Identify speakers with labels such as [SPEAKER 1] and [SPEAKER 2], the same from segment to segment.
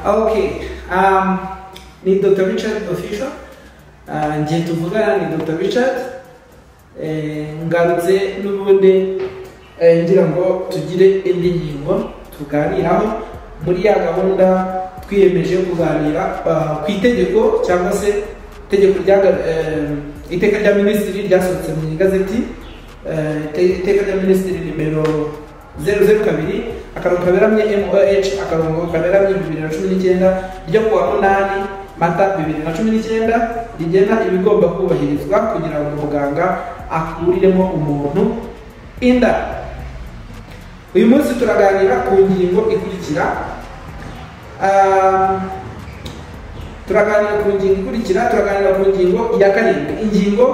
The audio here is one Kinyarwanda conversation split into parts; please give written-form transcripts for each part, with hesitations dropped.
[SPEAKER 1] Okay, ni Dr. Richard Official. Ngiye tuvugana ni Dr. Richard. Ngarutse n'ubundi ngira ngo tugire indi ngingo tuganiraho muri ya gahunda twiyemeje kuganira ku itegeko cyangwa se itegeko rya iteka rya minisitiri ryasohotse mu igazeti, iteka rya minisitiri nimero 002 akarongo kaberamye MOH akarongo kaberamye 2019 ryo kuwa 8 Mata 2019 rigena ibigomba kubahirizwa kugira ngo muganga akuriremo umuntu inda. Uyu munsi turaganira ku ngingo ikurikira. Turaganira ku ngingo ikurikira, turaganira ku ngingo ya karindwi, ingingo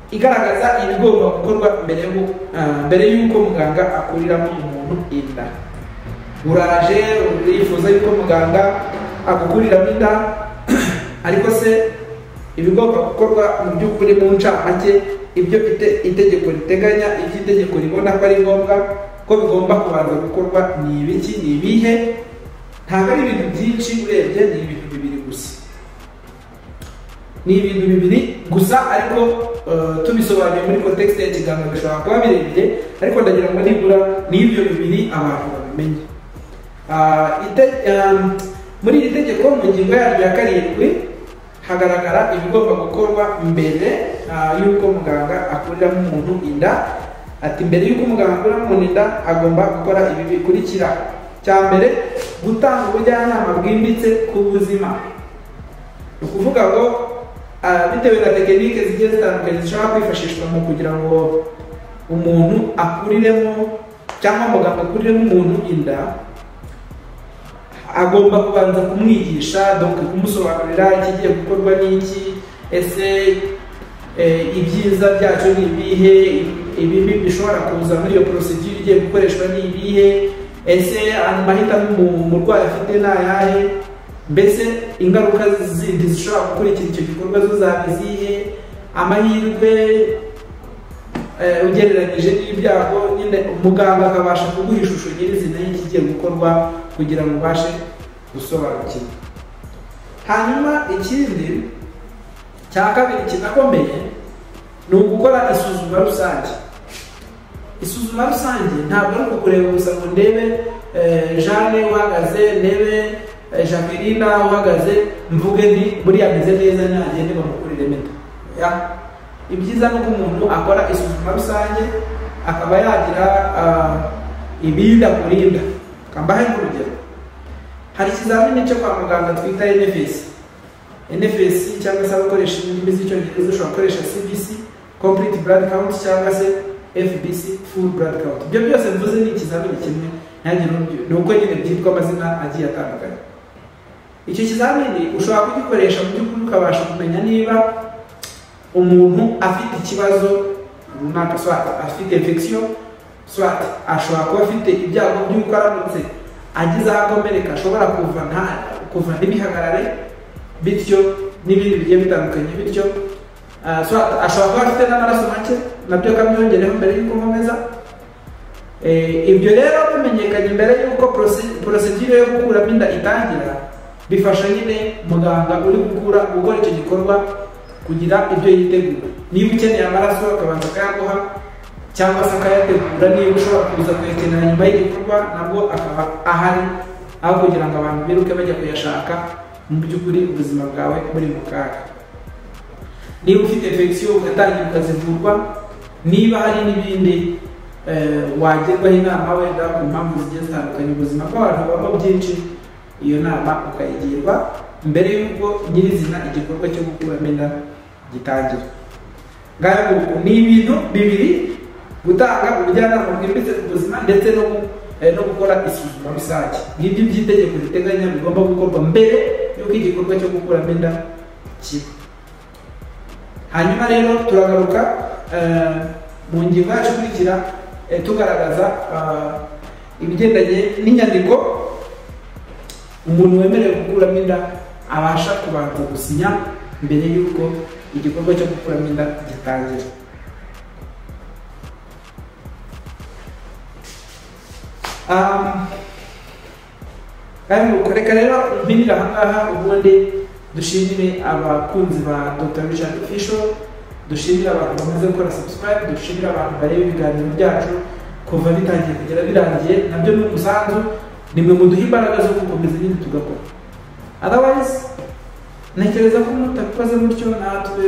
[SPEAKER 1] igaragaza ibigomba gukorwa mbere y'uko muganga akuriramo umuntu inda. Uraje urifuza yuko muganga agukuriramo inda, ariko se ibigomba gukorwa mu by'ukuri mu ncamake, ibyo itegeko riteganya, ibyo itegeko ribona ko ari ngombwa ko bigomba kubanza gukorwa ni ibiki, ni ibihe? Ntabwo ari ibintu byinshi, urebye ni ibintu bibiri gusa, ni ibintu bibiri gusa, ariko tubisobanuye muri context ya kiganiro bishobora kuba birebire, ariko ndagira ngo nibura n'ibyo bibiri abantu babimenye. Muri iri tegeko mu ngingo yaryo ya karindwi hagaragara ibigomba gukorwa mbere y'uko muganga akuriramo umuntu inda. Ati mbere y'uko muganga akuriramo umuntu inda agomba gukora ibi bikurikira. Cya mbere, gutanga ubujyanama bwimbitse ku buzima. Ni ukuvuga ngo bitewe na tekinike zigiye zitandukanye zishobora kwifashishwa mu kugira ngo umuntu akuriremo cyangwa muganga akuriremo umuntu inda, agomba kubanza kumwigisha, donc kumusobanurira ikigiye gukorwa n'iki, ese ibyiza byacyo ni ibihe, ibibi bishobora kuza muri iyo procedure igiye gukoreshwa ni ibihe, ese amahitamo umurwayi afite ni ayahe, mbese ingaruka zindi zishobora gukurikira icyo gikorwa zo zaba izihe, amahirwe ugereranyije n'ibyago, nyine muganga akabasha kuguha ishusho nyirizina y'ikigiye gukorwa kugira ngo ubashe gusobanukirwa. Hanyuma ikindi cya kabiri kinakomeye ni ugukora isuzuma rusange. Isuzuma rusange ntabwo ari ukureba gusa ngo ndebe Jeanne uhagaze, ndebe Jacqueline uhagaze, mvuge nti buriya ameze neza nagende bamukuriremo inda. Ibyiza ni uko umuntu akora isuzuma rusange akaba yagira ibindi akurinda. Kambahe nk'urugero, hari ikizamini cyo kwa muganga twita NFS. NFS cyangwa se abakoresha indimi z'icyongereza ushobora gukoresha CBC, Complete Blood Count, cyangwa se FBC, Full Blood Count. Ibyo byose mvuze ni ikizamini kimwe, ni uko nyine byitwa amazina agiye atandukanye. Icyo kizamini ushobora kugikoresha mu by'ukuri ukabasha kumenya niba umuntu afite ikibazo runaka, soit afite infection, soit ashobora kuba afite ibyago by'uko aramutse agize aho akomereka ashobora kuva ntibihagarare, bityo n'ibindi bigiye bitandukanye, bityo soit ashobora kuba afite n'amaraso make, nabyo akabyongereho mbere y'uko nkomeza. Ibyo rero bimenyekanye mbere y'uko procedure yo gukuramo inda itangira, bifasha nyine muganga uri gukora icyo gikorwa kugira ibyo yitegura. Niba ukeneye amaraso akabanza akayaguha cyangwa se akayategura, niba ushobora kuza kuyakenera nyuma y'igikorwa nabwo akaba ahari, aho kugira ngo abantu biruke bajya kuyashaka, mu by'ukuri ubuzima bwawe buri mu kaga. Niba ufite infection ugatangira ukazivurwa, niba hari n'ibindi wagirwaho inama wenda ku mpamvu zigiye zitandukanye, ubuzima bw'abantu bubamo byinshi, iyo nama ukayigirwa mbere y'uko nyirizina igikorwa cyo gukuramo inda gitangira. Ngaho ni ibintu bibiri: gutanga ubujyanama bwimbitse ku buzima ndetse no gukora isuzuma rusange. Ngibyo by'itegeko riteganya bigomba gukorwa mbere y'uko igikorwa cyo gukuramo inda kiba. Hanyuma rero turagaruka mu ngingo yacu ikurikira tugaragaza ibigendanye n'inyandiko umuntu wemerewe gukuramo inda abasha kubanza gusinya mbere y'uko igikorwa cyo gukuramo inda gitangira. Kandi reka rero mpinira ahangaha, ubundi dushimire abakunzi ba Dr Richard Official, dushimire abantu bamaze gukora subscribe, dushimire abantu bareba ibiganiro byacu kuva bitangiye kugera birangiye. Nabyo ni umusanzu, nimwe muduha imbaraga zo gukomeza nyine tugakora. Otherwise ntekereza ko mutabikoze mutyo natwe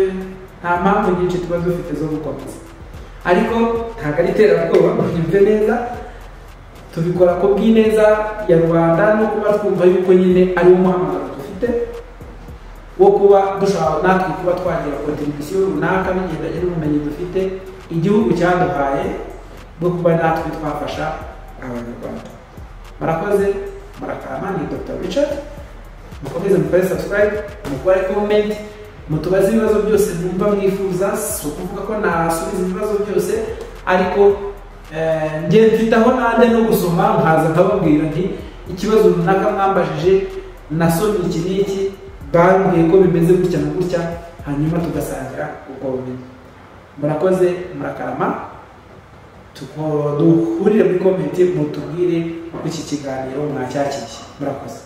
[SPEAKER 1] nta mpamvu nyinshi tuba dufite zo gukomeza. Ariko ntabwo ari iterabwoba, munyumve neza, tubikora ku bw'ineza ya rubanda no kuba twumva yuko nyine ari wo muhamagaro dufite wo kuba dushobora natwe kuba twagira contribution runaka bigendanye n'ubumenyi dufite igihugu cyaduhaye bwo kuba natwe twafasha Abanyarwanda. Murakoze, murakarama. Ni Dr Richard. Mukomeze mukore subscribe, mukore comment, mutubaze ibibazo byose mwumva mwifuza. Si ukuvuga ko nasubiza ibibazo byose, ariko njye mfite aho najya no gusoma nkaza nkababwira nti ikibazo runaka mwambajije nasomye iki n'iki, bambwiye ko bimeze gutya na gutya, hanyuma tugasangira ubwo bumenyi. Murakoze, murakarama. Duhurire muri comment mutubwire uko iki kiganiro mwacyakiriye. Murakoze.